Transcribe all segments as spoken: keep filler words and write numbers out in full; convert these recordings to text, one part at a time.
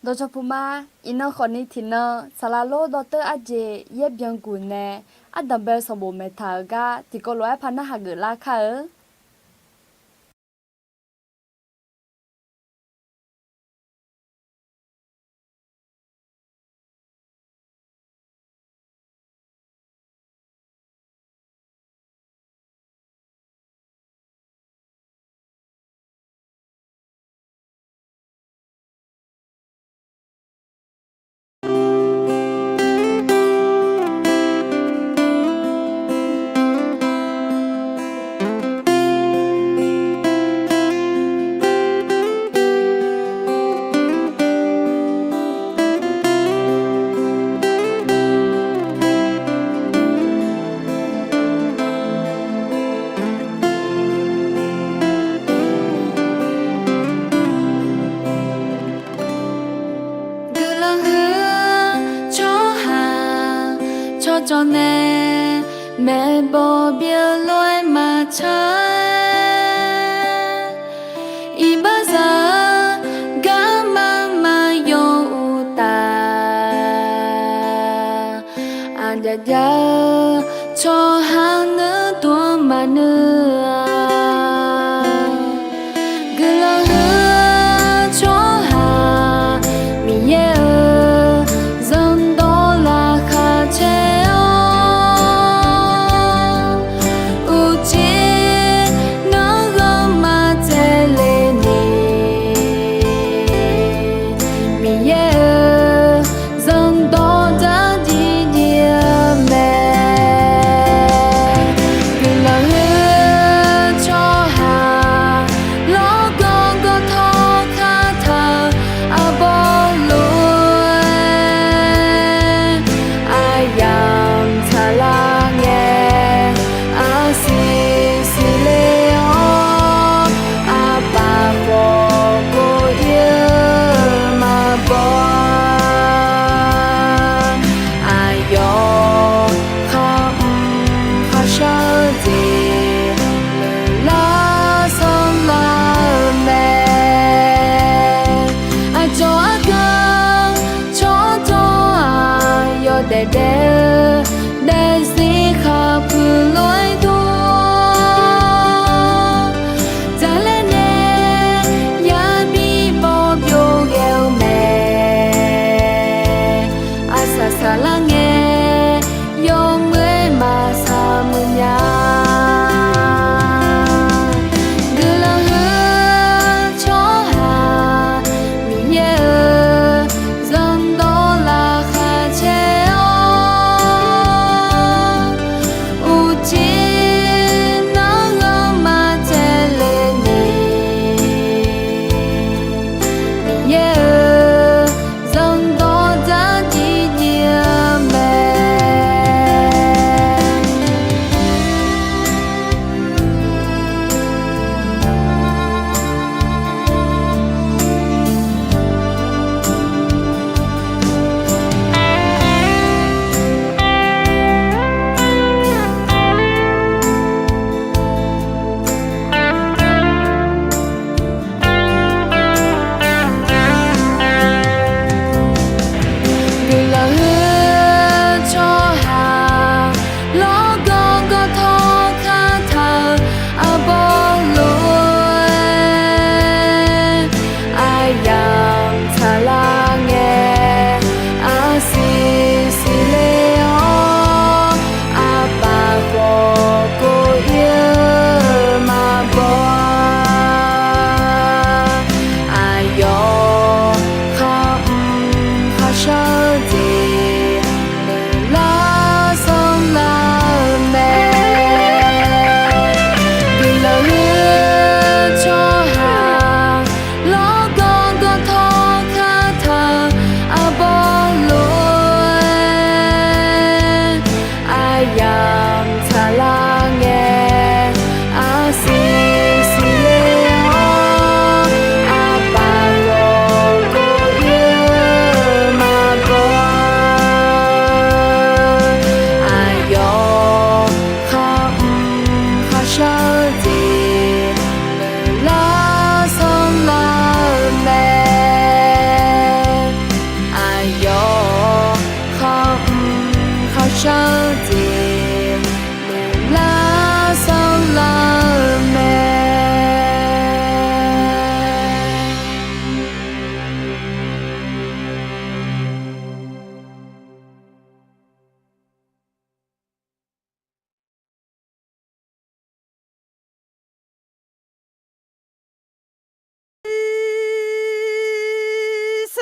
Dawqcawq puq ma. Iqnan khawfni tiqnan saqlaq lor dawrteur arjeq yaer byanguq nae ardanq bae-eu sanqbof maeqtaq-euq gar tiqkawv lof-aer par narhaq geuflar kar-eu. Guiqlanq huiq-eu tsawrhaq tsawrcawv nae maeqbawq byeuf lof-aer maqtsaq-aer, iqbaxzaq-eu garma maqyaw uqtaf, aqjaf jav-eu tsawrhaq nuidov-anr maqnuir-a. Guiqlanq huiq-eu tsawrhaq Miqyaer-euq zanqdawq laqkhaq caer-awr, uqcif nanrghanr maqtsaevle ni, Miqyaer-euq zanqdawq dzardziv dziv-eu mae. Guiqlanq huiq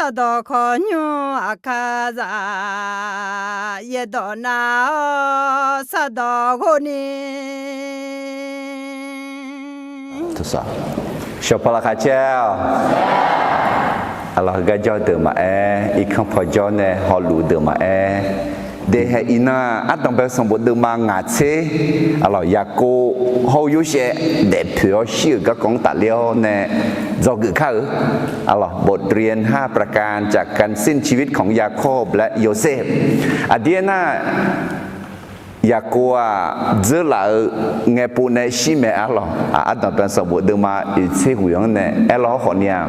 Sardawq khawqnymr aqkar zaq, yaerdawq nav-awr sardawq ghov ni. Shawqpaw laqkhaq caer-awq. Aqlawq, heugar jawr deuq maqaer, irkanr paw jawr nae hawluf deuq maqaer, daefhaeq iqnan ardanqbae sanqbof deuvma ngaq tser, aqlawq, Yaqkov hawr-eu Yorsaev daefpoeq-awr shir-euq garkawv-anr tafler-awr nae dzawgeuf kar-euq. Aqlawq, บทเรียนห้าประการจากการสิ้นชีวิตของยาโคบและโยเซฟ Aqdir aernar, Yaqkov-aq, dzeurlaf-eu ngaepov nae shir mae. Aqlawq, ardanqbae sanqbof deuvma oeq tser ghoeq-anr nae aerlawr khawfni-aq,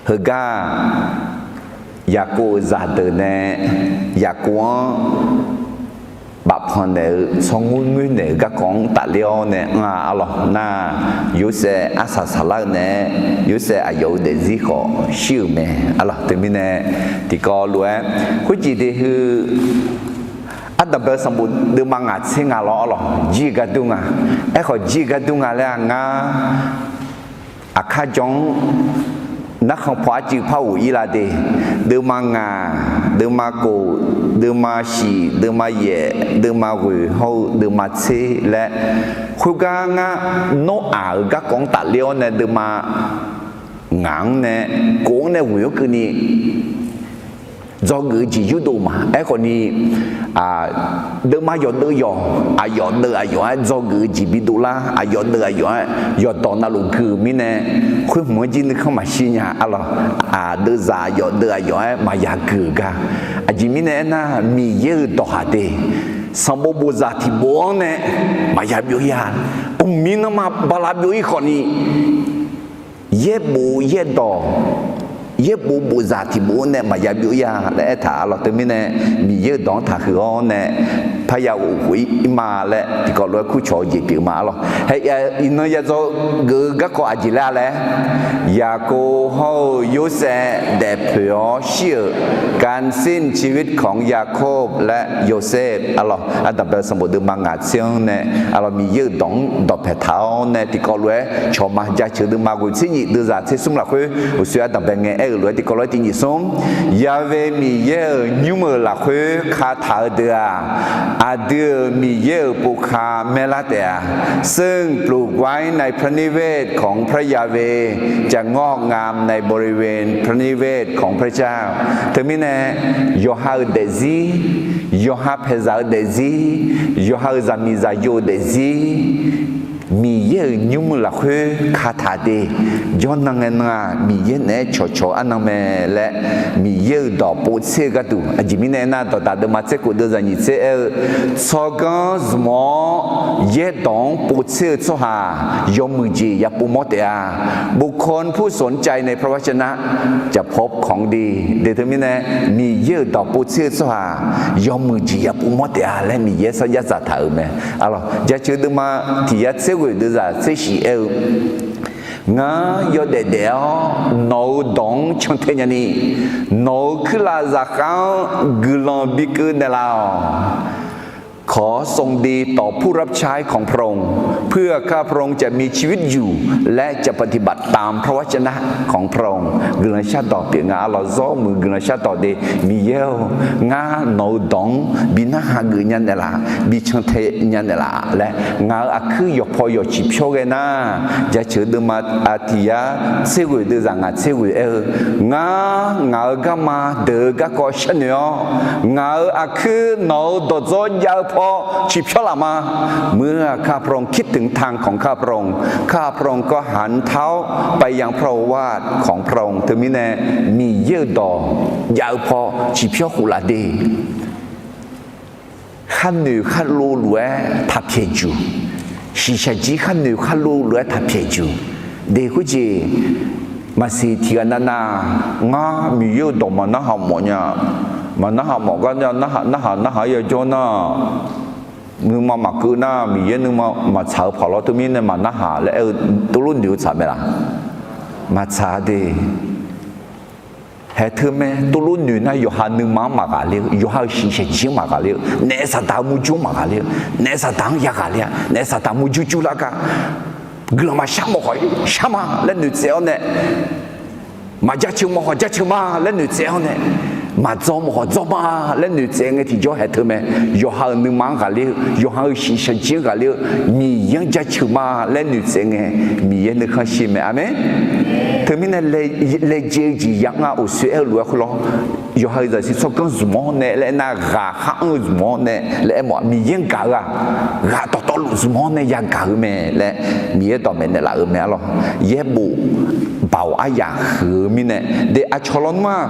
heugar Yaqkov-euq zaqdeuq nae Yaqkov-anr bafpanq naeq-eu tsawrngoer ngoer naeq-euq garkawv-anr tafler-awr nae anr-a. Aqlawq, nar, Yorsaev arsaq saqlar-eu nae, Yorsaev aqyawf-euq daefzir khawf shir-euq mae. Aqlawq, teumirnae tiqkawv lof-aer khoerjeq de heu, ardanqbae sanqbof deuvma ngaq tser nga lawr. Aqlawq, jir-eu gar dur nga. Aerkhawf, jir-eu gar dur nga laer-aq, ngar aqkar jan-anr narkhan paw arcuiv par ghof-ir la de. Deuvma ngaq, deuvma kof, deuvma shiq, deuvma yaef, deuvma ghoeq hawr-eu deuvma tser laer, khoergar ngar Noraq-euq garkawv-anr tafler-awr nae deuvma ngaq-anr nae kof-anr nae ghoeq-anr keuvni dzawgeuf-eu jeq yurdov ma. Aerkhawfni, deuvma yawqdeuv yawq, aqyawf deuv aqyawf-aer dzawgeuf-eu jeq bidov lar, aqyawf deuv aqyawf-aer yawqdawq navluf gui-euq mirnae, khoer hmq-anr jir nuikhanr maqshir nya. Aqlawq, aqdeuvzaq aqyawf deuv aqyawf-aer maqya gui-euq gar. Aqjeq mirnae aernar, Miqyaer-euq dawqhaq de, sanqbof bofzaq tiqbof-anr nae maqya byov-ir-a. Mqmir nanrma bala byov-ir khawfni, yaerbof yaerdawq, yaerbof bofzaq tiqbof-anr nae maqya byov-ir-a laer aertaq. Aqlawq, teumirnae Miqyaer-euq dawq-anr taqhuiq-awr nae parya ghof-ir ma laer tiqkawv lof-aer kurcawq-eu jeq pyeuf ma. Aqlawq, iqnan ya dzawgeuf-eu garkawv aqjeq laer-a laer, Yaqkov hawr-eu Yorsaev daefpoeq-awr shir-euq การสิ้นชีวิตของยาโคบและโยเซฟ Aqlawq, ardanqbae sanqbof deuvma ngaq tser-anr nae, aqlawq, Miqyaer-euq dawq-anr dawqpaeq taq-awr nae tiqkawv lof-aer cawq ma. Jaceuq deuvma ghoeq tser nyif deuvzaq tser smr lafkhoer, uqshoe ardanqbae ngae aer-eu lof-aer tiqkawv lof-aer tiq nyif smr, Yahweh Miqyaer-euq nymr-euq lafkhoer kataq-eu deuq-aq, aqdui-euq Miqyaer-euq povkar maerlar taef-a. ซึ่งปลูกไว้ในพระนิเวศของพระยาเวห์ จะงอกงามในบริเวณพระนิเวศของพระเจ้า Teumirnae, yawqha-euq daefzir, yawqha paeqzaq-eu daefzir, yawqha-euq zaqmiqzaqyo-euq daefzir, Miqyaer-euq nymr-eu lafkhoer kataq de. Jawrnan ngae nan-aq, Miqyaer naeq-aer cawqcawq-eu arnan mae laer, Miqyaer-euq dawq povtser-eu gharduq. Aqjeq mirnae aernar, dawqdaq deuvma tser khof deuvzaq nyiq tser aer-eu, tsawrganr zmq-awr yaerdawq-anr povtser-eu tsawrhaq yawmuiq jeq ya pov mawr taef-a. บุคคลผู้สนใจในพระวจนะจะพบของดี De teumirnae, Miqyaer-euq dawq povtser-eu tsawrhaq yawmuiq jeq ya pov mawr taef-a laer Miqyaer sarjax dzaqtaq-euq mae. Aqlawq, jaceuq deuvma tiq yar tser ghoeq deuvzaq tser shif aer-eu, Ngar yawdaef daef-awr nawq-euq dawq-anr cantae nyani, nawq-euq kuirlav zaqkhav-anr guiqlanq bikeuv naeqlaf-awq. ขอทรงดีต่อผู้รับใช้ของพระองค์ เพื่อข้าพระองค์จะมีชีวิตอยู่ และจะปฏิบัติตามพระวจนะของพระองค์ Guiqlanq shardawq pyeuf nga. Aqlawq, zawr muiq guiqlanq shardawq de. Miqyaer-or, ngar nawq-euq dawq-anr bi narhaq geuf nya naeqlaf, bi cantae nya naeqlaf laer, ngaq-euq aqkuir yawqpaw yawqciq pyawr ghae nar, jaceuq deuvma tiq yar tser ghoeq deuvzaq ngaq tser ghoeq aer-eu, Ngar ngaq-euq garma deuq-eu garkawv sharnoeq-awr, ngaq-euq aqkuir nawq-euq dawqdzawr jav-eu paw ciqpyawr laf ma. เมื่อข้าพระองค์คิดถึงทางของข้าพระองค์ ข้าพระองค์ก็หันเท้าไปยังพระโอวาทของพระองค์ Teumirnae, Miqyaer-euq dawq jav-eu paw ciqpyawr khof laf de. Kharnoeq kharlov lof-aer taq pyaeq juq, shiqshaq jir kharnoeq kharlov lof-aer taq pyaeq juq. De khoerjeq maqsiq tiq ghaq navnav, ngar Miqyaer-euq dawq maqnarhaq mawf nya, maqnarhaq mawf gar nya, narhaq narhaq narhaq-aer yajawr nar, nuima maqkeuv nar, Miqyaer nuima maqtsaq-eu paq lawr. Teumirnae maqnarhaq laer aer-eu, tov lof noeq-eu tsaq mae laq? Maqtsaq de. Haeq teu mae, tov lof noeq nar yawqha nuima-anr maqghaqler-eu, yawqha-euq shiqshaq jir-anr maqghaqler-eu, naef Saqdaq-euq murjur-anr maqghaqler-eu, naef Saqdaq-anr yaghaqler-a, naef Saqdaq murjur jurlar gar guiqlanq maqshar mawf khawf-ir shar ma laer noeqtsaev-awr nae, Maqjaceuq mawf khawf jaceuq ma laer noeqtsaev-awr nae, maqdzaw mawf khawf dzaw ma laer noeqtsaev ngae tiqjawr haeq teu mae. Yawqha-euq nuima-anr ghaqler-eu, yawqha-euq shiqshaq jir-anr ghaqler-eu, Miqyaer-anr jaceuq ma laer noeqtsaev ngae, Miqyaer nuikhanr shir mae. Aqmeq. Teumirnae laejae-eu jeq yamr-a, uqsoer aer-eu lof-aer khoerlawr, yawqha-euq zaqsiq tsawrganr zmq-awr nae laer nar, ghaq khar anr-eu zmq-awr nae laer aermawf-a. Miqyaer-anr gaq-eu-aq, ghaq dawqtawvluf zmq-awr nae yagaq-eu mae laer Miqyaer dawqmaeq naeqlaf-euq mae arlawq. Yaerbof baoq aryaq huiq-eu mirnae, de aqcawq lawnmr-aq,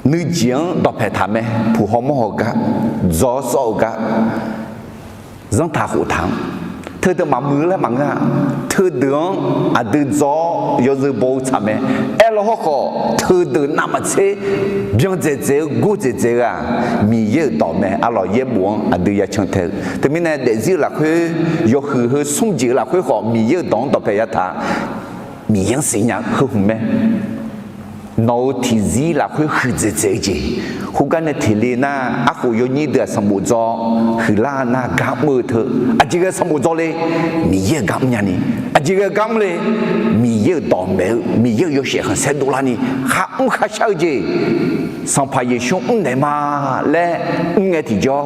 nuijeq-anr dawqpaeq taq mae. Puq hawmawr haw gar, dzaw-awr sawr-eu gar, zanrtaq khoftaq-anr, teudeuq maqmuiq laer maqngeur-a. Teudeuq-anr aqdui dzaw-awr yawzeu baw-eu tsaq mae. Aerlaw hawrkhawf, teudeuq navmaqtser byan dzaeqdzaeq-eu gor dzaeqdzaeq-eu-aq, Miqyaer-euq dawq mae arlawq. Yaerbof-anr aqdui yacan tae-eu teumirnae, daefzir-eu lafkhoer, yawhuiq heu smr jeq-eu lafkhoer khawf, Miqyaer-euq dawq-anr dawqpaeq yataq, Miqyaer-anr siqnya heu hmq mae. Nawq-euq tiqzir lafkhoer huiqdzaeq dzaeq-eu jeq, khoergar nae teq le nar, arkhof yawnyir deuq-aq sanqbof dzaw huiqlar nar, gar mr-eu teu, aqjeq ghae sanqbof dzaw le, Miqyaer-euq gar mrnya ni, aqjeq ghae gar mr le, Miqyaer-euq dawqmaeq-eu, Miqyaer-euq yawshaef khanqsaer dovlar ni, khar mr kharshar-eu jeq, Sanqpaq Yeqsur mrnaeq ma laer mr ngae tiqjawr,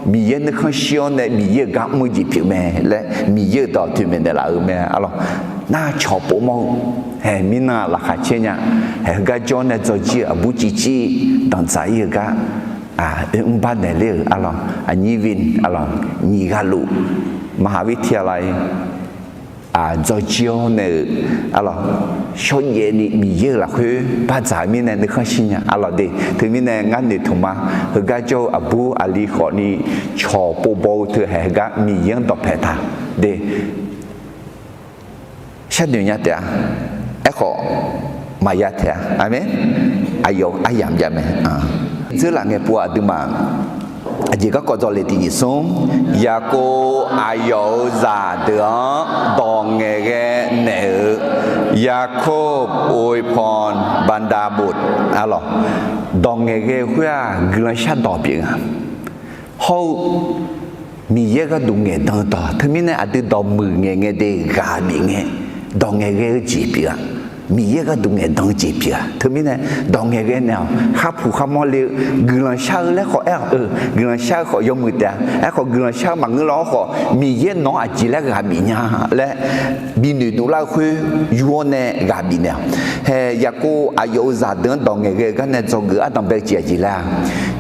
Miqyaer nuikhanr shir-awr nae Miqyaer-euq gar mr-eu jeq pyeuf mae laer Miqyaer-euq dawq toeqmaeq naeqlaf-euq mae arlawq. Nar cawq povmawr-eu haeq mirnan-aq laqkhaq caer nya. Haeq heugar jawr nae dzawjir-eu aqbur civcir danqdzaq ir-eu gar, oe mrbar naeqler-euq arlawq, aqnyir vin arlawq, nyiq ghaq luf maqhaq vir tiq ghaq laf-ir dzawjir-awr nae-euq arlawq, shawrjaev ni Miqyaer-euq lafkhoer bardzaq-eu mirnae nuikhanr shir nya arlawq de. Teumirnae ngar noeqtmq ma, heugar jawr-eu aqbur aqli khawfni cawq povbaw-eu teu haeq heugar Miqyaer-anr dawqpaeq taq de. Sharnoeq nya taef-a. Aerkhawf, maqya taef-a. Aqmeq. Aqyawf-euq aryamq jav mae. Dzeurlaf ngae pov-a aqduimaf. Aqjeq garkawv dzawle tiqjeq smr, Yaqkov aqyawf-euq zaqdeuq-anr dawq ngaeqghae naeq-eu, Yaqkov อวยพรบรรดาบุตร arlawq. Dawq ngaeqghae-eu khoer-aq, guiqlanq shardawq pyeuf nga. Hawr-eu Miqyaer gharduq ngaeqdan-eu dawq. Teumirnae aqdui dawqmuiq ngaeqngae de ghaq bif ngae, dawq ngaeqghae-eu jeq pyeuf-a. Miqyaer gharduq ngaeqdan-eu jeq pyeuf-a. Teumirnae dawq ngaeqghae naeq-awq. Kharpuq kharmawr le-eu guiqlanq shar-eu laer khawf aer-awq. Guiqlanq shar-eu khawf yawmuiq taef-a. Aerkhawf guiqlanq shar-eu maqngeur lar-awr khawf, Miqyaer nawq-anr aqjeq laer ghaq bif nya laer binoeq dovlar-eu khoer yur-awr nae ghaq bif naeq-awq. Haeq Yaqkov aqyawf-euq zaqdeuq-anr dawq ngaeqghae-eu gar nae dzawgeuf ardanqbae-eu jeq aqjeq laer-a,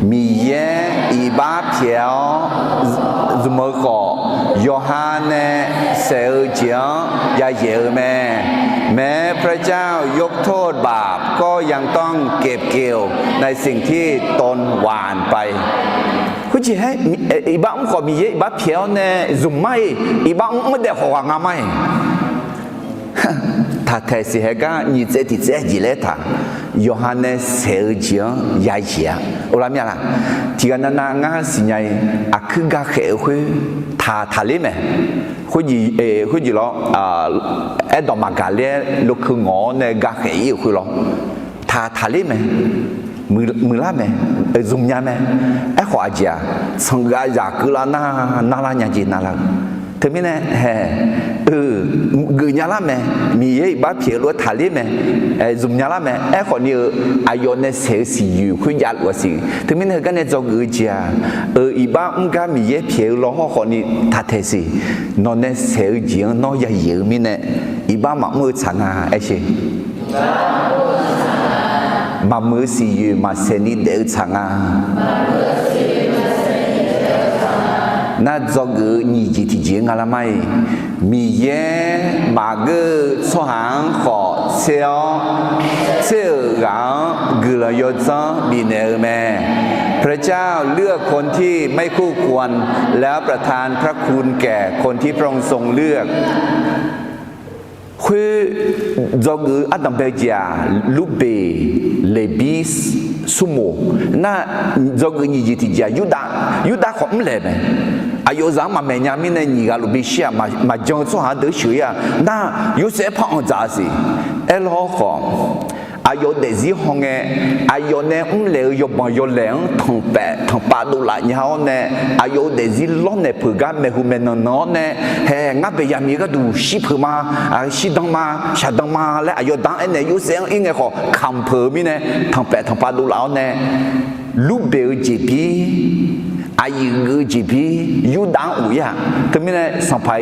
Miqyaer iqbax pyaeq-awr zmq-eu khawf, yawqha nae saeq-eu jeq-anr yayaeq-eu mae. แม้พระเจ้ายกโทษบาปก็ยังต้องเก็บเกี่ยวในสิ่งที่ตนหว่านไป Khoerjeq-aer iqbax mr khawf Miqyaer iqbax pyaeq-awr nae zmq mar-iq, iqbax mr mr daef khawf ghaq nga mar-iq. Taqtaeq siq haeq gar nyiq tsaev tiq tsaev jeq laer taq, yawqha nae saeq-eu jeq-anr yayaeq-a. Or lar mir-a laq? Tiqghaq navnav ngar siqnya-i, aqkuir gakhaeq-eu khoer taq taqler mae. Khoerjeq lawr, aerdawq maqgaq ler-aer lokeu ngawq-awr nae gakhaeq ir-euq khoer lawr, taq taqler mae. Muiqlar mae, zmqnya mae. Aerkhawf aqjeq-aq, sanqghav zaq keuvlar nar narlar nya jeq narlar-eu. Teumirnae haeq-eu geufnya lar mae. Miqyaer iqbax pyaeq-eu lof-aer taqler mae. Zmqnya lar mae. Aerkhawf ni-eu aqyawf nae saeq-eu siqyoeq khoerjav luf-a siq. Teumirnae heugar nae dzawgeuf-eu jeq-aq, euq iqbax mr gar Miqyaer pyaeq-eu law hawrkhawf ni taqtaeq siq. Nawq nae saeq-eu jeq-anr nawr yayaeq-eu mirnae, iqbax maqmr-eu tsaq nga aer sher. Maqmuiq-eu siqyoeq maqsaeq ni daef-eu tsaq nga. Nar dzawgeuf-eu nyiq jeq tiqjeq-aer nga lar mar-iq, Miqyaer maqgeur-eu tsawrhaq-anr khawf tser-awr, tser-euq ghaq-anr guiqlanq yawdzanr bifnaeq-eu mae. พระเจ้าเลือกคนที่ไม่คู่ควร แล้วประทานพระคุณแก่คนที่พระองค์ทรงเลือก Khoer dzawgeuf-eu ardanqbae-eu jeq-aq, Lurbeq, Leqbir, Surmoq. Nar dzawgeuf nyiq jeq tiqjeq-aq, Yurdav, Yurdav khawf mrlaeq mae. Aqyawf zaq-anr maqmaeq nya mirnae nyiq ghaq luf bishir-aq, maqjan-eu tsawrhaq-anr deuq sheuq ir-aq, nar Yorsaev par anr dzaq-a siq. Aerlawr khawf, aqyawf-euq daefzir hawngae, aqyawf nae mrlaeq-eu yawbanq yawlaeq-anr tanqpaef tanqpav dovlaf nya-awr nae, aqyawf-euq daefzir lawrnaeq peuq gar maeqhu maeqnan nan-awr nae, hae ngar baeqyaq miq-eu gharduq shir peuq ma, shirdan ma, shaqdan ma laer aqyawf da-anr aernaeq Yorsaev-anr ir ngae khawf kamq peuq-eu mirnae, tanqpaef tanqpav dovlaf-awr nae, Lurbeq-eu jeqbir, aqyuif geuf-eu jeqbir, Yurdav-anr of-ir-aq. Teumirnae Sanqpaq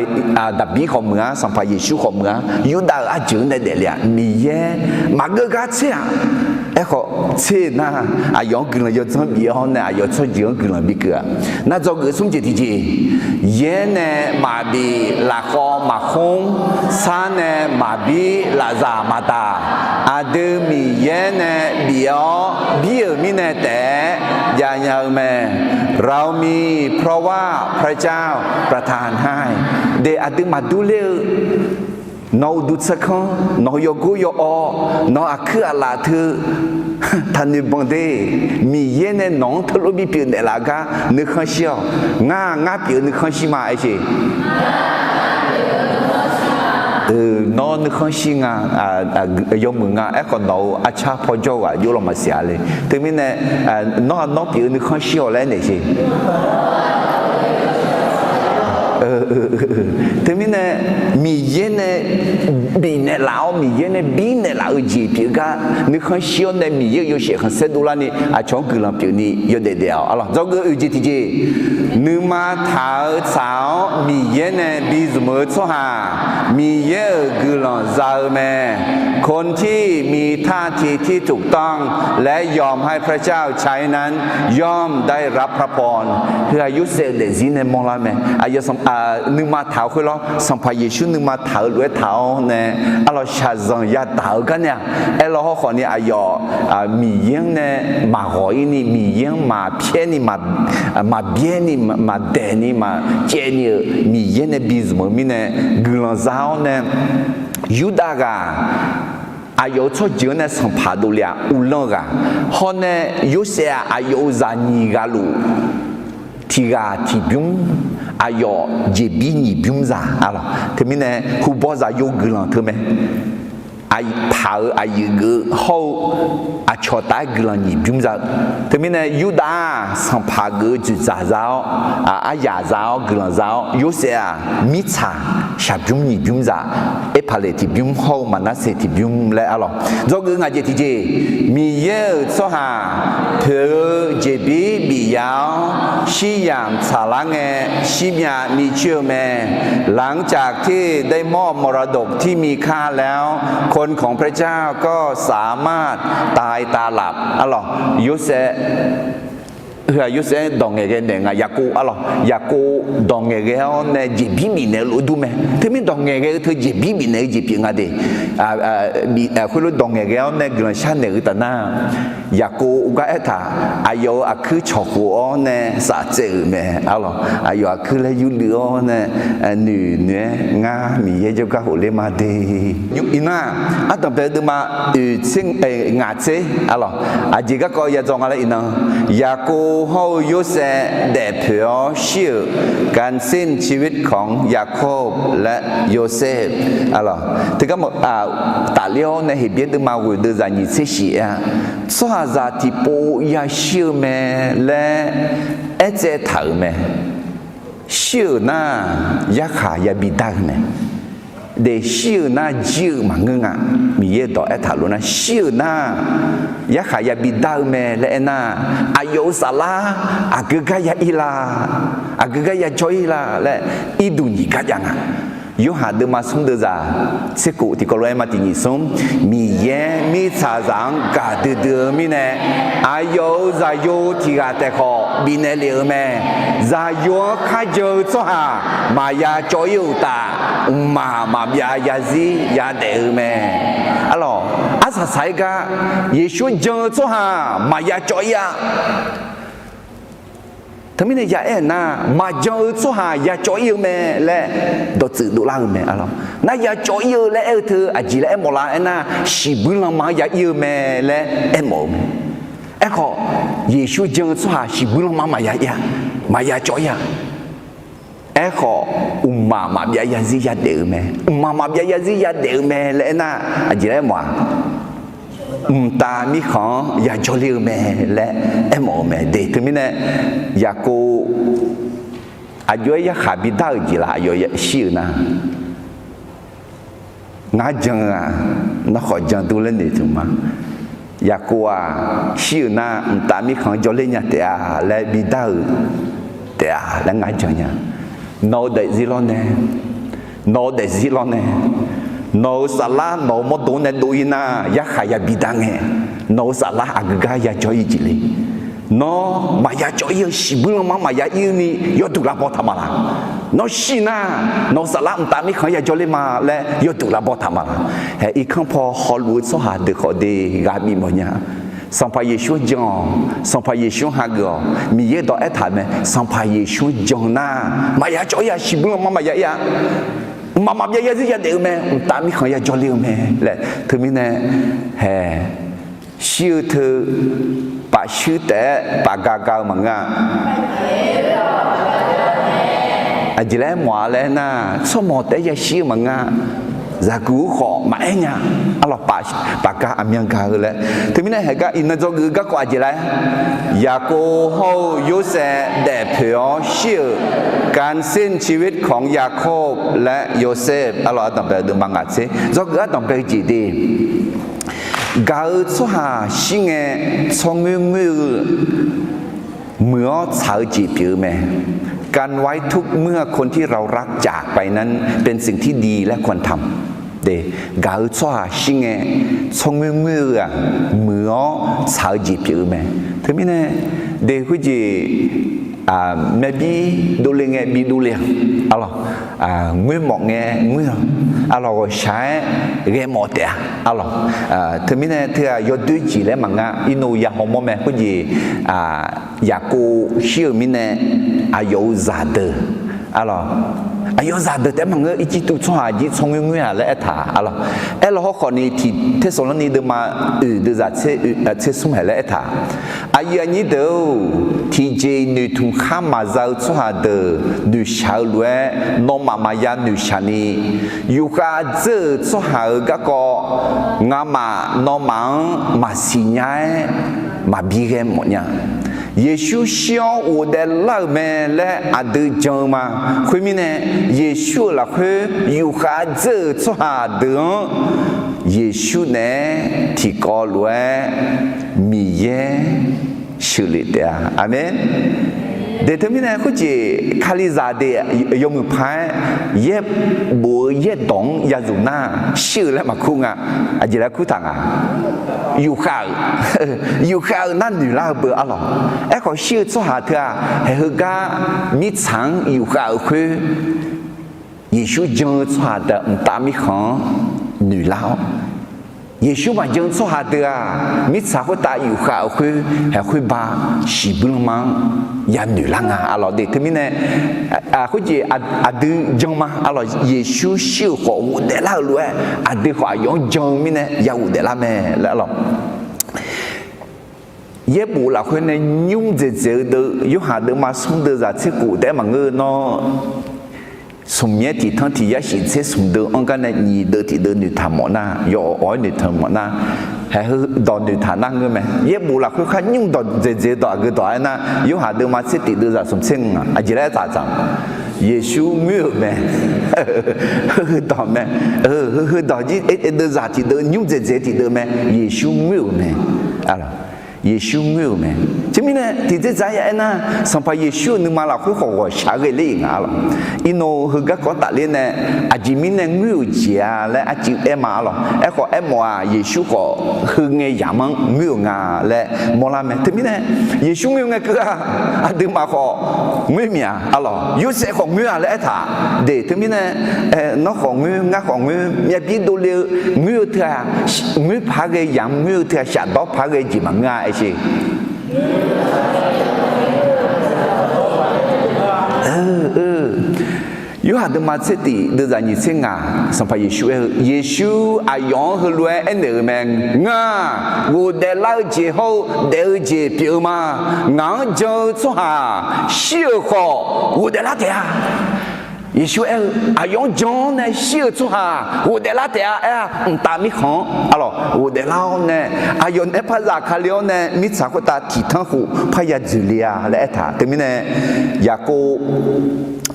Daqbir khawf meuq-a, Sanqpaq Yeqsur khawf meuq-a, Yurdav-euq arjeuq-anr nae daefle-aq, Miqyaer maqgeur gar tser-aq. Aerkhawf tser nar, aqyawf-anr guiqlanq yawdzanr bif-awr nae aqyawf tsawrjeuq-anr guiqlanq bikeuv-aq. Nar dzawgeuf smr jeq tiqjeq, yaer nae maqbif lafkhawv maqkhmr, sar nae maqbir lafzaq maqdaq, aqdui Miqyaer nae bif-awr bir-euq mirnae taef-aer javnya-eu mae. เรามี เพราะว่าพระเจ้าประทานให้ de aqdui maqdur ler-eu, nawq-euq uqduq tsaerkanr, nawq-euq yawgor yawawr, nawq-euq aqkuir aqlaf teu taqnoeq banq de. Miqyaer nae nawq-anr teulof bipyeuf naeqlaf-eu gar nuikhanr shir-awq. Ngar, ngar pyeuf-eu nuikhanr shir ma aer sheq. Nawr nuikhanr shir nga, yawmuiq nga. Aerkhawf nawq-euq arcar pawjawr-eu ghaq jov law maqsiq-a le. Teumirnae nawr, nawr pyeuf-eu nuikhanr shir-awq laer aernaeq sheq. Teumirnae Miqyaer nae bifnaeq laf-awr, Miqyaer nae birnaeq laf-eu jeq pyeuf gar nuikhanr shir-awr nae Miqyaer-euq yawshaef khanqsaer dovlarni aqcawq-anr guiqlanq pyeufni yawdaef daef-awq. Arlawq dzawgeuf oeq jeq tiqjeq, nuima taq-eu tsaq-awr Miqyaer nae bizmq-eu tsawrhaq, Miqyaer-euq guiqlanq za-eu mae. คนที่มีท่าทีที่ถูกต้อง และยอมให้พระเจ้าใช้นั้น ย่อมได้รับพระพร Heu-aq Yorsaev-euq daefzir nae mawrlar mae. Aqyawf nuima taq-eu khoerlawr, Sanqpaq Yeqsur nuima taq-eu lof-aer taq-awr nae, arlawq shaqzanq yadaq-eu gar nae-aq, aerlawr hawrkhawf ni aqyawf Miqyaer-anr nae maqghawq-ir ni, Miqyaer-anr maqpyaer ni, maqbyaer ni, maqdaeq ni, maqcaev ni-euq Miqyaer nae bizmq-eu mirnae guiqlanq za-awr nae, Yurdav ghaq aqyawf-euq tsawrjeuq-anr nae sanqpaq dovle-aq uvlanr-eu ghaq, hawr nae Yorsaev-aq aqyawf-euq zaqnyiq ghaqluf tiq ghaq tiq bymr, aqyawf jeqbir nyiq bymr zaq arlawq. Teumirnae hubaw zaqyo guiqlanq teu mae. Taq-euq aqyuif geuf hawr-eu aqcawq taf-aer guiqlanq nyiq bymr za-eu. Teumirnae Yurdav-aq sanqpaq geuf-eu dzoeqdzaq za-awr, aryaq za-awr guiqlanq za-awr, Yorsaev-aq mirtsaq shaqbymr nyiq bymr zaq, Erpaqleq tiq bymr hawr-eu Maqnarseq tiq bymr laer arlawq. Dzawgeuf ngaq jeq tiqjeq, Miqyaer-euq tsawrhaq poeq-eu jeqbir bif-awr, shiryamq tsaqlar ngae, shirmyav micoer-eu mae. หลังจากที่ได้มอบมรดกที่มีค่าแล้ว คนของพระเจ้าก็สามารถตายตาหลับ Arlawq, Yorsaev, heu-aq Yorsaev dawq ngaeqghae naeq nga, Yaqkov arlawq, Yaqkov dawq ngaeqghae-awr nae jeqbir bifnaeq-eu lof-aer dur mae. Teumir dawq ngaeqghae-eu teu jeqbir bifnaeq-eu jeq pyeuf nga de. Khoerlof dawq ngaeqghae-awr nae guiqlanq sharnaeq-eu taf nar, Yaqkov gar aertaq, aqyawf-euq aqkuir cawqkhof-awr nae saftsaev-euq mae arlawq. Aqyawf aqkuir laer yurluiv-awr nae noeq noeq-aer ngar Miqyaer jawrgar khofler ma de. Iqnan, ardanqbae deuvma oeq tser ngaq tser arlawq, aqjeq garkawv yadzaw nga laer iqnan, Yaqkov hawr-eu Yorsaev daefpoeq-awr shir-euq การสิ้นชีวิตของยาโคบ และโยเซฟ arlawq. Teugar mawf tafler-awr nae Heqbyaer deuvma ghoeq deuv zaqnyiq tser shif-a, tsawrhaqzaq tiqpov yashir-eu mae laer aertsaev taq-euq mae. Shir-euq nar, yarkhaq yabi dar-eu mae. De, shir-euq nar jir-eu maqngeur nga. Miqyaer dawq aertaq lof nar, shir-euq nar yarkhaq yabi dar-eu mae laer aernar, aqyawf-euq saflar aqgeu gar ya ir la, aqgeu gar ya jawr ir la laer irduq nyiq gar jav nga. Yorhaq deuvma smr deuvzaq tser kof tiqkawv lof-aer ma tiq nyiq smr, Miqyaer mirtsaqzaq-anr gaqdui dui-eu mirnae, aqyawf-euq zaqyo tiq ghaq taef khawf bifnaeq lef-euq mae. Zaqyo-anr kharjan-eu tsawrhaq maqya cawv ir-euq uqtaf, mqmaq maqbyav yazir yadaef-eu mae. Arlawq, arsaq saq-aer gar, Yeqsur jan-eu tsawrhaq maqya cawv ir-a. Teumirnae ya aer-eu nar, maqjan-eu tsawrhaq ya cawv ir-eu mae laer dawqtsuif dovlar-eu mae arlawq. Nar ya cawv ir-eu laer aer-eu teu aqjeq laer aermawf la aernar, shiqbuir lanma-anr ya ir-eu mae laer aermawf-eu mae. Aerkhawf, Yeqsur jan-eu tsawrhaq shiqbuir lanma maqya ir-a, maqya cawv ir-a. Aerkhawf, mqmaq maqbyav yazir yadaef-eu mae. Mqmaq maqbyav yazir yadaef-eu mae laer aernar, aqjeq laer aermawf-a? Mqtav mirkhanq-anr yajawr ler-eu mae laer aermawf-eu mae de. Teumirnae, Yaqkov aqjox-aer yarkhaq bidar-euq jeq laf, aqyawf shir-euq nar, ngar jan-eu-aq, nawr khawf jan dur laer noeqtmq ma. Yaqkov-aq, shir-euq nar, mqtav mirkhanq-anr jawrler nya taef-a laer bidar-euq taef-a laer ngar jan nya. Nawq-eu daefzir lawr nae, nawq-eu daefzir lawr nae, nawq-euq saflar nawq-euq mawrdo nae dov-ir nar, yarkhaq yabi dar ngae, nawq-euq saflar aqgeu gar yajawr-ir jeq le. Nawr maqya cawv-ir-eu shiqbuir lanma-anr maqya ir-eu ni yawduq lavbaw taq ma laq. Nawr shir nar, nawq-euq saflar mqtav mirkhanq-anr yajawr ler ma laer yawduq lavbaw taq ma laq. Hae, irkanr paw hawluf-eu tsawrhaq deuq khawf de, ghaq bif mawf nya. Sanqpaq Yeqsur-anr jan-awq, Sanqpaq Yeqsur-anr hageuf-awq. Miqyaer dawq aertaq mae, Sanqpaq Yeqsur-anr jan nar, maqya cawv-ir-a, shiqbuir lanma maqya ir-a. Mqmaq maqbyav yarzir yadaef-eu mae, mqtav mirkhanq yajawr ler-eu mae laer. Teumirnae, hae, shir-eu teu paf shuir taef-aer paf ga ga-eu maqngeur-a. Aqjeq laer mawf-a laer nar, tsawrmawq taef-aer yashir-eu maqngeur-a. Zaqguq-eu khawf maqaer nya. Arlawq, paf ga aqmyan ga-eu laer. Teumirnae haeq gar iqnan dzawgeuf-eu garkawv aqjeq laer, Yaqkov hawr-eu Yorsaev daefpoeq-awr shir-euq, การสิ้นชีวิตของยาโคบและโยเซฟ arlawq, ardanq bae-eu deuvma ngaq tser dzawgeuf ardanq bae-eu jeq de. Gaq-eu tsawrhaq shir ngae, tsawrngoer ngoer-eu muiq-awr tsaq-eu jeq pyeuf-eu mae. การไว้ทุกข์เมื่อคนที่เรารักจากไปนั้นเป็นสิ่งที่ดีและควรทำ de, gaq-eu tsawrhaq shir ngae, tsawrngoer ngoer-eu-aq, muiq-awr tsaq-eu jeq pyeuf-eu mae. Teumirnae, de khoerjeq, myavbir dovle ngae bidov le-a, arlawq, ngoer mawf ngae ngoer-a, arlawq, ghawqshaq-aer ghae mawf taef-a, arlawq. Teumirnae teu-aq yawdoer jeq laer maqnga, irnov ya hawmawr mae. Khoerjeq, Yaqkov shir-euq mirnae, aqyawf-euq zaqdeuq, arlawq, aqyawf-euq zaqdeuq taef-aer maqngeur, Irjirtuv tsawrhaq jir tsawrngoer ngoer-aq laer aertaq, arlawq. Aerlaw hawrkhawf ni tiq Tersaqlorni deuvma oeq deuvzaq tser smr haeq laer aertaq, aqyuif aqnyir deuq-or, tiqjeq-iq noeqtmq khar maqza-eu tsawrhaq deuq noeqshaq-eu lof-aer, nawmaf maqya noeqshaq ni, yufkhav dzeur-euq tsawrhaq-euq garkawv ngamaf nawmaf-anr maqsiq nya-aer maqbi ghae mawf nya. Yeqsur shir-awr ghofdaef lar-euq mae laer aqdui jan-eu ma. Khoermirnae, Yeqsur-euq lafkhoer yufkhav dzeur-euq tsawrhaq deuq-anr Yeqsur naeq-aer tiqkawv lof-aer Miqyaer sheuqlef taef-a. Aqmeq. De teumirnae khoerjeq Kalizaq de yawmuiq paq-aer yaerbof-eu yaerdawq-anr yazmq nar shir-eu laer maqkur nga. Aqjeq laer kurtaq nga? Yufkhav-euq, yufkhav-eu nar noeqlar-eu beu arlawq. Aerkhawf shir-eu tsawrhaq teu-aq, haeq heugar mirtsaq-anr yufkhav-euq khoer, Yeqsur jan-eu tsawrhaq deuq-aq mqtav mirkhanq-anr noeqlar-awr, Yeqsur maqjan-eu tsawrhaq deuq-aq mirtsaq khoertav yufkhav-euq khoer, haeq khoerba shiqbuir lanma-anr yanoeq lar nga arlawq de. Teumirnae khoerjeq aqdui jan ma arlawq. Yeqsur shir-euq khawf ghofdaef lar-euq lof-aer aqdui khawf aqyawf-anr jan-eu mirnae ya ghofdaef lar mae laer arlawq. Yaerbof lafkhoer nae nymr dzaeqdzaeq-eu deuv, Yorhaq deuvma smr deuvzaq tser khof taef-aer maqngeur-eu nawr, smq yaer tiq tanr tiq yar shif tser smq deuv-anr gar nae nyiq deuv tiq deuv noeqtaq mawf nar, yawf awq-aer noeqtaq mawf nar, haeq heu dawq noeqtaq nar ngeur mae. Yaerbof lafkhoer khar nymr dawq dzaeqdzaeq dawq aqgeu dawq-aer nar, Yorhaq deuvma tser tiq deuvzaq smq tser ngaq aqjeq laer aertaq tsaq, Yeqsur ngoer-euq mae. Heu heu dawq mae. Heu heu dawq jir deuvzaq tiq deuv nymr dzaeqdzaeq tiq deuv mae. Yeqsur ngoer-euq mae. Yeqsur ngoer-euq mae. Teumirnae tiqdzerdzaq ya aernar, Sanqpaq Yeqsur-euq nuima lafkhoer khawf ghawqshaq ghae ler-iq nga arlawq. Irnov heu garkawv tafler nae, aqjeq mirnae ngoer-euq jeq-a laer arcuiv aer ma arlawq. Aerkhawf aermawf-aq, Yeqsur khawf heu ngae yamq-anr ngoer-euq nga laer mawrlar mae. Teumirnae Yeqsur ngoer-eu ngae keuv-aq, aqduimaf khawf ngoer mya arlawq. Yorsaev khawf ngoer-a laer aertaq de. Teumirnae nawr khawf ngoer, ngar khawf ngoer, myavbir dovle-eu ngoer-eu teu-aq, ngoer paq-aer ghae yamq-anr ngoer-eu teu-aq, shafdawr paq-aer ghae jeq maqngeur-a aershe. Yorhaq deuvma tser tiq deuvzaq nyiq tser ngaq, Sanqpaq Yeqsur aer-eu, Yeqsur aqyawf-anr heulof-aer aernaeq-euq mae. Ngar-aq, ghofdaef lar-eu jeq hawr-eu daef-eu jeq pyeuf-eu ma. Ngaq-anr jan-eu tsawrhaq shir-euq khawf ghofdaef lar taef-a. Yeqsur aer-eu, aqyawf-anr jan-awr nae shir-euq tsawrhaq ghofdaef lar taef-a aer-a. Mqtav mirkhanq-anr arlawq ghofdaef lar-awr nae, aqyawf nae par zafkale-awr nae mirtsaq khoertav tiq tanr khof parya dzoeqle-a laer aertaq. Teumirnae, Yaqkov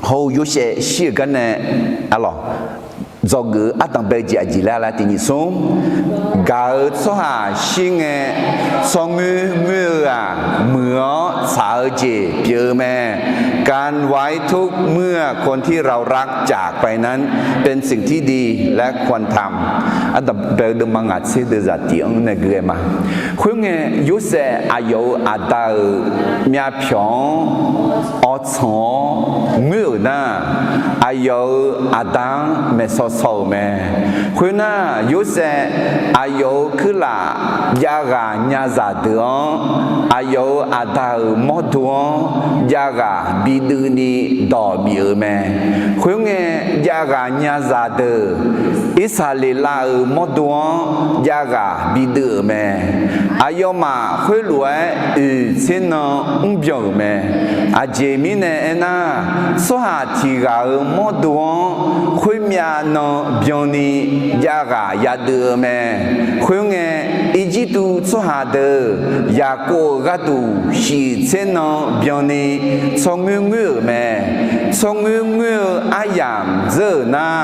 hawr-eu Yorsaev shir-euq gar nae arlawq, dzawgeuf-eu ardanq bae-eu jeq aqjeq laer laer tiq nyiq smr, gaq-eu tsawrhaq shir ngae, tsawrngoer ngoer-eu-aq, muiq-awr tsaq-eu jeq pyeuf-eu mae. การไว้ทุกข์เมื่อคนที่เรารักจากไปนั้น เป็นสิ่งที่ดีและควรทำ. Ardanq bae-eu deuvma ngaq tser deuvzaq tiq-anr nae gui-aer ma. Khoerngae, Yorsaev aqyawf-euq aqda-euq myavpyawq-anr awrtsanq-awr ngoer-euq nar, aqyawf-euq aqda-anr maeqsaw saw-euq mae. Khoernar, Yorsaev aqyawf-euq kuirlaf javghaq nyazaq deuq-anr, aqyawf-euq aqda-euq mawrdo-anr javghaq biduivni dawq bif-euq mae. Khoerngae, javghaq nyazaq deuq Irsaqleqlav-euq mawrdo-anr javghaq biduiv-euq mae. Aqyawfmaf khoerlof-aer oeq tser nan mrbyan-euq mae. Aqjeq mirnae aernar, tsawrhaq tiq ghaq-euq mawrdo-anr khoermyav nan byanni javghaq yaduiv-eu mae. Khoerngae, Irjirtuv tsawrhaq deuq Yaqkov-euq gharduq shiq tser nan byanni tsawrngoer ngoer-euq mae. Tsawrngoer ngoer-eu aryamq dzeur-euq nar,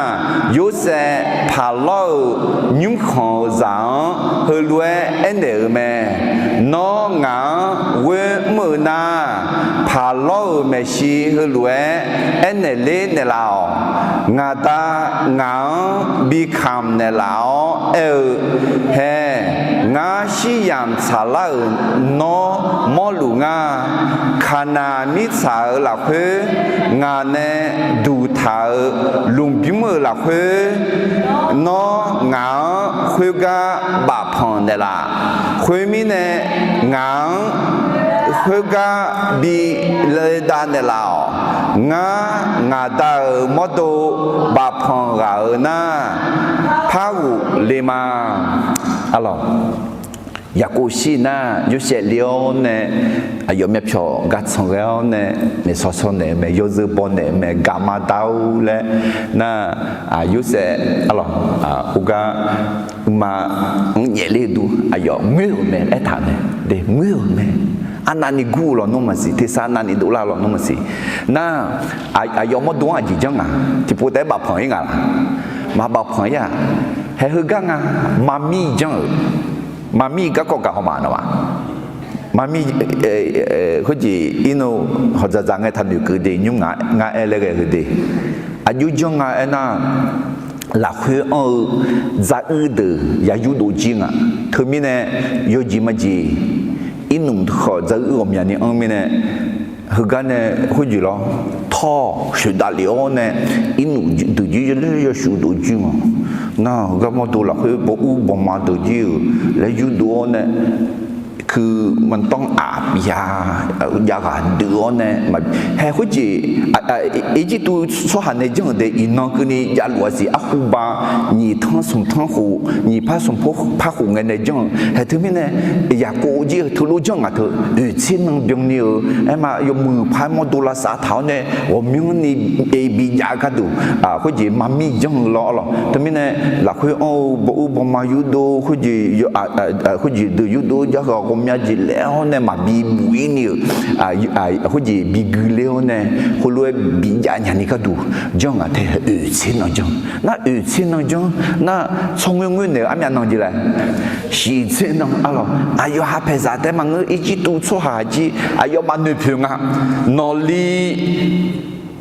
Yorsaev paqlawr-euq nymrkhanq-euq zaq-anr heulof-aer aernaeq-euq mae. Nawr ngaq-anr ghoer mr-eu nar, paqlawr-euq maeqshi heulof-aer aernaeq ler naeqlaf-awq. Ngaq Da ngaq-anr bi kamq naeqlaf-awr aer-eu, Hae, ngar shir yamq tsaqlar-euq nawr mawrluf nga. Kaqnaq mirtsaq-euq lafkhoer ngaq nae duqtaq-euq lmqbymr-euq lafkhoer, nawr ngaq-anr khoergar bafpanq naeqlaf. Khoermirnae, ngaq-anr khoergar bi laedav naeqlaf-awq. Ngar, ngaq Da-euq mawrdo bafpanq ghaq-euq nar, par ghofle ma. Arlawq, Yaqkov shir nar, Yorsaev le-awr nae aqyawf myavpyawq gar tsanq ghae-awr nae, naeqsawq sawq naeq-eu mae, yawzeu baw naeq-eu mae, gaqma dar-or laer nar, Yorsaev arlawq, khoergar uqma-anr nyaefler-eu dur aqyawf ngoer-euq mae aertaq mae. De, ngoer-euq mae. Arnavni gur-eu lawnmr maqsiq, tersar navni dovlar-eu lawnmr maqsiq. Nar, aqyawf mawrdo-anr aqjeq janr nga. Tiqpov taef-aer bafpanq-ir nga laq? Maqbafpanq-ir-aq. Hae heugar nga, maqmir janr-euq. Maqmir garkawv gaq haw ma nawmaf. Maqmir, khoerjeq irnu hawqdzaqdzaq ngae taqnoeq keuv de, nymr nga, ngar aer laer ghae heu de. Aqjox janr nga aernar, lafkhoer anr-eu dzaruir deuq ya yurdov jir nga. Teumirnae, yawjeq majeq irnmq khawf dzaruir ghawqmyani anr mirnae, heugar nae khoerjeq lawr, tawr shoeqdav lef-awr nae irnmq deuq jir yawshuif dov jir nga. Nar heugar mawrdo lafkhoer bawur bawma deuq jir-euq laer yurdov-awr nae, kuimantanr aqbya javghaq deuv-awr nae, hae khoerjeq, Irjirtuv tsawrhaq nae janr-euq de, iqnan keuvni javluf-a siq. Arhuba nyiq tanr smq tanr khof, nyiq par smq par khof ngae nae janr-eu. Hae teumirnae, Yaqkov jir-eu teulof janr ngaq teu, oeq tser nan byanni-euq aerma yawmuiq par mawrdo lavsav taq-awr nae ghawqmyanrni bijav-eu gharduq, khoerjeq maqmir janr-eu lawr arlawq. Teumirnae, lafkhoer anr-eu bawur bawma yurdov, khoerjeq deuq yurdov jarhaq ghawqmya jeq laer-awr nae maqbi buf-ir ni-euq, khoerjeq bi gui ler-awr nae, heulof-aer bijav nyani gharduq janr ngaq tae oeq tser nan janr. Nar oeq tser nan janr nar, tsawrngoer ngoer naeq-eu armyav nan jeq laer, shiq tser nan arlawq. Aqyawf ha paeqzaq taef maqngeur, Irjirtuv tsawrhaq jir aqyawfmaf noeqpoeq nga. Nawqli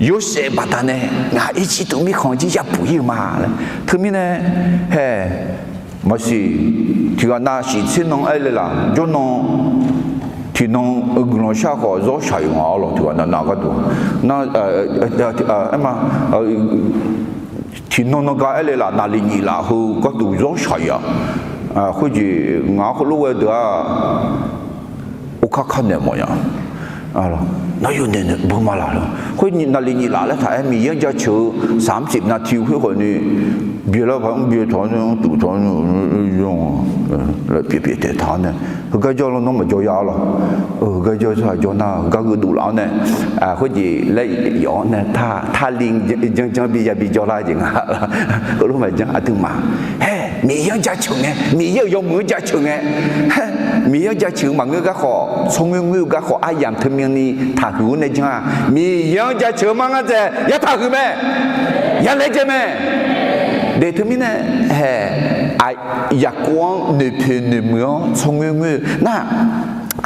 Yorsaev baqdanae ngaq Irjirtuv mirkhanq jir yabuq-ir-eu ma laer. Teumirnae, hae, maqsiq, tiqghaq nav shiq tser nan aer le laf jawrnan, tiqnan-eu guiqlanq shar khawf zawr shaq-iq nga arlawq. Tiqghaq nav nav gharduq nar, aerma, tiqnan nan gar aer le laf, naqli nyif laf heu gharduq zawr shaq-iq-a. Khoerjeq ngaq-anr heulof ghae deuq-aq, orkar kar naeq mawf nya. Nawr yawnoeq noeq beu ma laq lawr. Khoer navlef nyiq laf laer taq-aer Miqyaer-anr jaceuq-eu saqmr sif nav tiq khoer khawf ni, byaeq lar paq-anr byaeq tawq-anr tuf tawq-anr pyaeq pyaeq taef taq-awr nae, heugar jawr lawr nawr maqjawr ya-ar lawq. Heugar jawr tsawrhaq jawr nar heugar gheudov laf-awr nae, khoerjeq laer yawf-awr nae, taqli janrjanr bi ya bi jawrlar jeq nga. Heulof maqjanr aqduimaf. Haer, Miqyaer-anr jaceuq ngae, Miqyaer-euq yawmuiq-anr jaceuq ngae, haer, Miqyaer-anr jaceuq-eu maqngeur gar khawf, tsawrngoer ngoer-eu gar khawf, aryamq teumyanni taqhuiq-awr nae janr-aq, Miqyaer-anr jaceuq-eu mar ngar dzaeq ya taqhuiq mae, ya laejae mae. De teumirnae, haer, Yaqkov-anr noeqpoeq noeqmuiq-awr tsawrngoer ngoer-eu nar,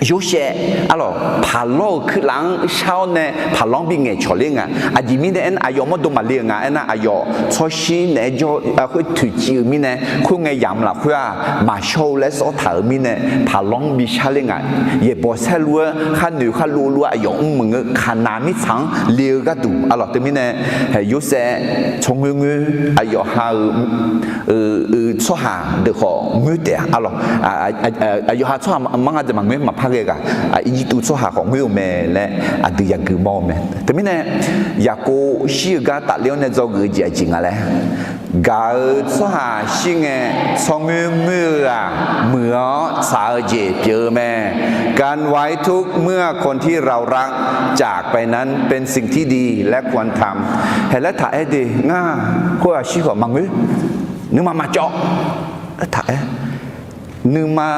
Yorsaev, arlawq, paqlawr-euq kuirlaf-anr shar-awr nae paqlawr-anr bingaeq cawq ler nga. Aqjeq mirnae aernar, aqyawf mawrdo maqle-euq nga. Aernar, aqyawf tsawrshir naeq-aer jawr khoer toeqciv-euq mirnae, khoerngae yamq lafkhoer-aq, maqshawr-eu laer sawr taq-euq mirnae, paqlawr-anr bishar ler nga. Yaeqbawq saerlu-aer kharnoeq kharlov lof-aer aqyawf mr meuq ngeur Kaqnaq mirtsaq-anr le-eu gharduq, arlawq, teumirnae, haer, Yorsaev tsawrngoer ngoer, aqyawf ha-eu tsawrhaq deuq khawf ngoer taef-a, arlawq. Aqyawf ha tsawrhaq mar ngar dzaeq maqngoer maqpar ghae ghaq, Irjirtuv tsawrhaq khawf ngoer-eu mae laer aqdui yagui mawr-eu mae. Teumirnae, Yaqkov shir-eu gar tafler-awr nae dzawgeuf-eu jeq aqjeq nga laer, gaq-eu tsawrhaq shir ngae, tsawrngoer ngoer-eu-aq, muiq-awr tsaq-eu jeq pyeuf-eu mae. การไว้ทุกข์ เมื่อคนที่เรารักจากไปนั้นเป็นสิ่งที่ดีและควรทำ haer laer taq-aer de ngar, khoer-aq shir khawf maqngoer, nuima maqcawv laer taq-aer, nuima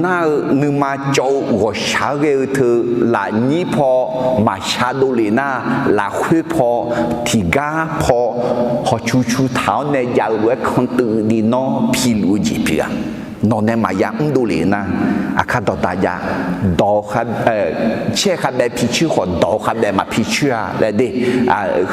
nar-eu nuima cawv-eu ghawqshaq-aer ghae-eu teu, lafnyir paw maqshar dovlef nar, lafkhoer paw, tiqgar paw, hawqcu cu taq-awr nae jav-eu lof-aer kantuiv ni nawr piluf-eu jeq pyeuf-a. Nawq nae maqya mr dovlef nar, aqkar dawqdaq jav, dawq, caer khavbaev picoer khawf dawq khavbaev maqpicoer-a laer de,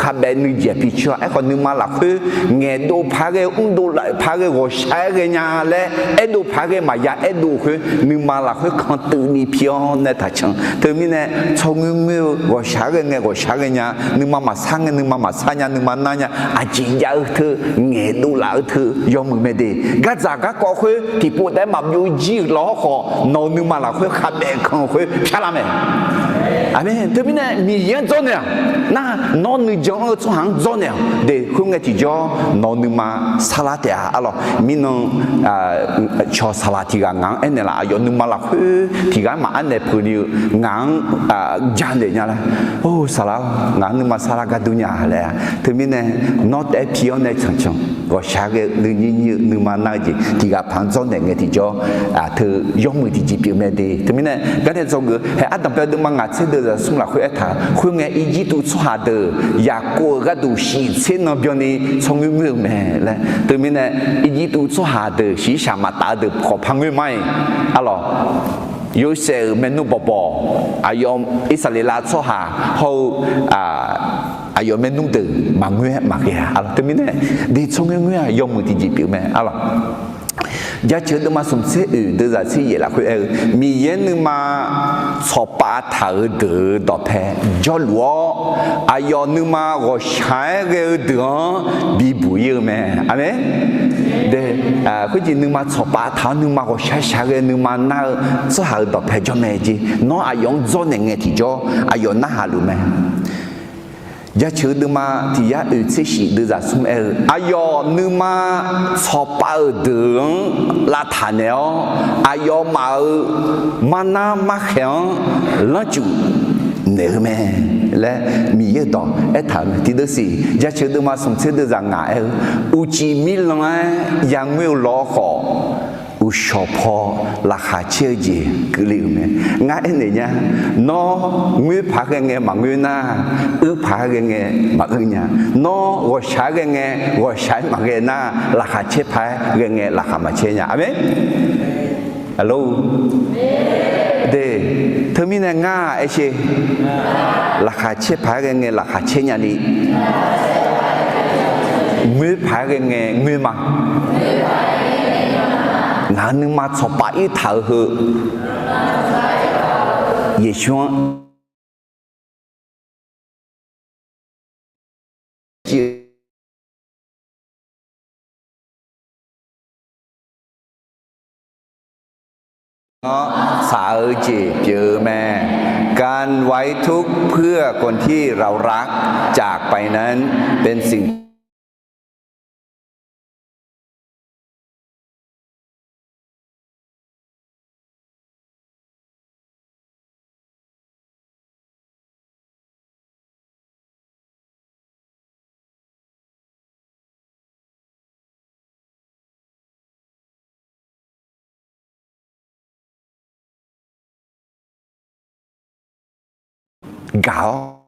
khavbaev nuijeq picoer-a. Aerkhawf nuima lafkhoer ngaeqdov paq-aer ghae, mrdov laf paq-aer ghae, ghawqshaq-aer ghae nya laer aerdov paq-aer ghae maqya aerdov khoer, nuima lafkhoer kantuiv ni pi-awr nae taqcan. Teumirnae tsawrngoer ngoer-eu ghawqshaq-aer ghae ngae ghawqshaq-aer ghae nya, nuima maqsar ngae nuima maqsar nya, nuima nar nya, aqjeq jav-eu teu, ngaeqdov laf-eu teu yawmuiq mae de. Gardzaq garkawv khoer tiqpov taef-aer maqbyov jir-euq lawr khawf, nawq-euq nuima lafkhoer khavbaev kan-eu khoer pyar lar mae. Aqmeq. Teumirnae Miqyaer-anr dzawrnaeq-aq, nar nawr nuijan-anr-eu tsawrhaq-anr dzawrnaeq-aq de, khoerngae tiqjawr nawq-eu nuima sarlar taef-a, arlawq. Mirnan cawq saqlaq tiq ghaq ngaq-anr aernaeq laf, aqyawf nuima lafkhoer tiq ghaq maqaer naeq peuq ni-eu ngaq-anr janaeq nya laer, or saqlaq-awr, ngaq-anr nuima sarlar gar dur nya laer-a. Teumirnae nawr taef-aer pi-awr nae cancan ghawqshaq-aer ghae-eu nuinyir nyir-eu nuima nar-eu jeq tiq ghaq paq-anr dzawrnaeq ngae tiqjawr, teu yawmuiq tiqjeq pyeuf mae de. Teumirnae garnae dzawgeuf-eu hae, ardanqbae deuvma ngaq tser deuq zaqsmr lafkhoer aertaq-eu khoerngae, Irjirtuv tsawrhaq deuq Yaqkov-euq gharduq shiq tser nan byanni tsawrngoer ngoer-eu mae laer. Teumirnae Irjirtuv tsawrhaq deuq shiqshaq maqtaf-eu deuq khawf par ngoer ma-iq, arlawq. Yorsaev-euq maernmr bawqbawq, aqyawf Irsaqleqlav tsawrhaq hawr-eu aqyawf maernmr deuq maqngoer-aer maqghae-a, arlawq. Teumirnae de tsawrngoer ngoer-aq yawmuiq tiqjeq pyeuf mae, arlawq. Jaceuq deuvma smq tser oeq deuq zaq tser yaeq lafkhoer aer-eu, Miqyaer nuima tsawqpav taq-euq deuq-euq dawqpae jawrluf-awr, aqyawf nuima ghawqshaq-aer ghae-eu deuq-anr bibuq ir-eu mae. Aqmeq. De, khoerjeq nuima tsawqpav taq-awr nuima ghawqshaq shaq-aer ghae nuima nar-eu tsawrhaq-euq dawqpae jawr mae jeq. Nawr aqyawf-anr dzawrnaeq ngae tiqjawr aqyawf narhaq luf mae. Jaceuq deuvma tiq yar oeq tser shif deuq zaqsmr aer-eu, aqyawf nuima tsawqpav-euq deuq-anr lavtaq naeq-awr, aqyawfmaf-euq marnar markhaeq-anr lanrcuf naeq-eu mae laer Miqyaer-euq dawq aertaq-euq mae. Tiqdeuv siq, jaceuq deuvma smq tser deuq zaq ngaq aer-eu, uqcif mirlanq-aer yangoer-eu lawr khawf, uqshawq paw laqkhaq caer-eu jeq keuvle-euq mae. Ngar aernaeq nya, nawr ngoer paq-aer ghae ngae maqngoer nar, uir paq-aer ghae ngae maquir nya. Nawr ghawqshaq-aer ghae ngae ghawqshaq-aer maqghae nar, laqkhaq caer paq-aer ghae ngae laqkhaq maqcaer nya. Aqmeq. Aqlor, de, teumirnae ngar aer sher, laqkhaq caer paq-aer ghae ngae laqkhaq caer nyani, ngoer paq-aer ghae ngae ngoer ma. Ngaq-euq nuima tsawqpav ir taq-eu heu, Yeqsur-anr nawr tsaq-eu jeq pyeuf-eu mae. การไว้ทุกข์เพื่อคนที่เรารักจากไปนั้นเป็นสิ่ง gaq-awr